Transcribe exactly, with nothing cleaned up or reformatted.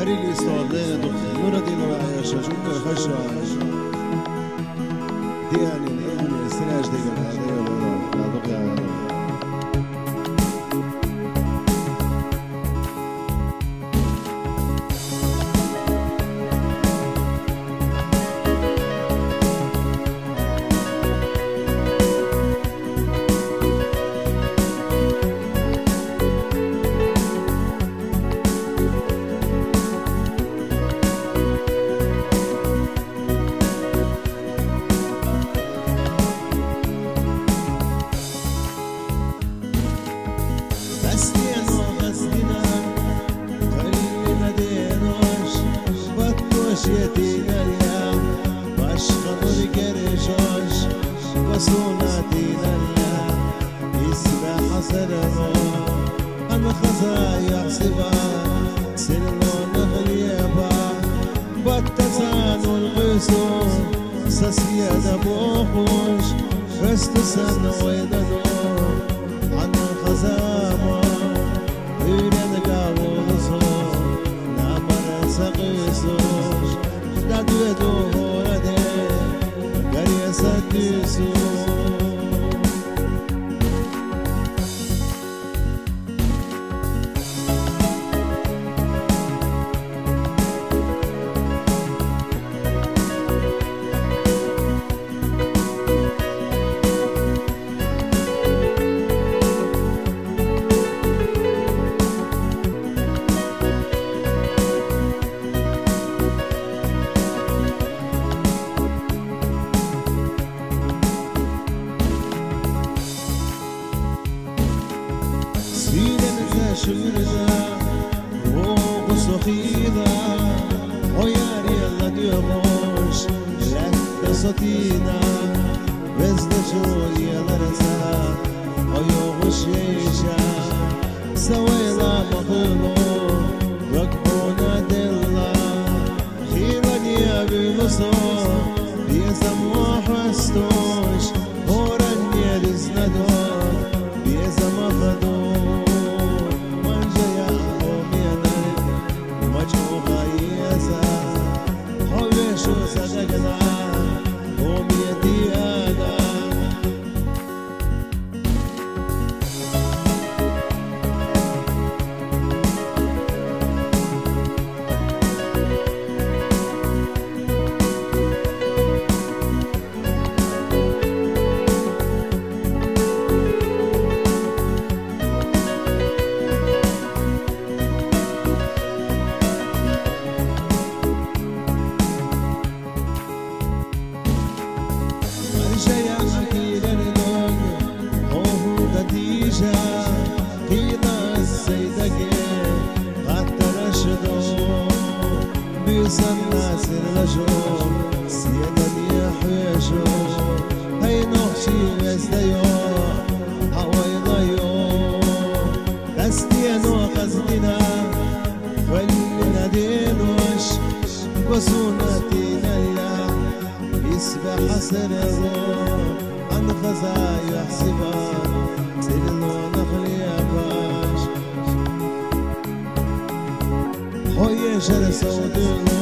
Рилис лордена дух нура динова аяша жугар хашаш. Диани нуни синаж деген адайо лора. Ладук я. Бастино гъаздина, къаллина денош, баттош етинала, башха нур гережош, басуна динала, исбахь хьасарало, ан хаза яхсиба, сирло нахлеба, баттаса нур гъуьсу, сасиеда бохуш, гъасту сан ойдано. Ана хазама, уьйрен гавулзу, намар сакъисуш, дадведу гьораде, гаре садису. Сирен за шуьрда, о, гъусухила, о, ярела дуьгъуш, лаьтта сотина, везда чуеларца, о, йогъуш ейша, савайла махлу, вакъуна делла. Хилани авилусо, безам вахвастуш, хоран неризнадо, безам ахаду. Манжая хомена, мачуха еза, ховешу садагна, хомедиана. Маржая ахирернун, о, хӀунда диша, хила сайдаге, хаттараш ду, буьсан насир лажу, седан яхвежу, хай нохчи вездайо, хавайлайо, дастено хаздина, хваллина денош, госуна тинала. Исбахь хьасарало, ан хаза яхсиба, цӀилуна хлебаш. Хьо ешар савдулу,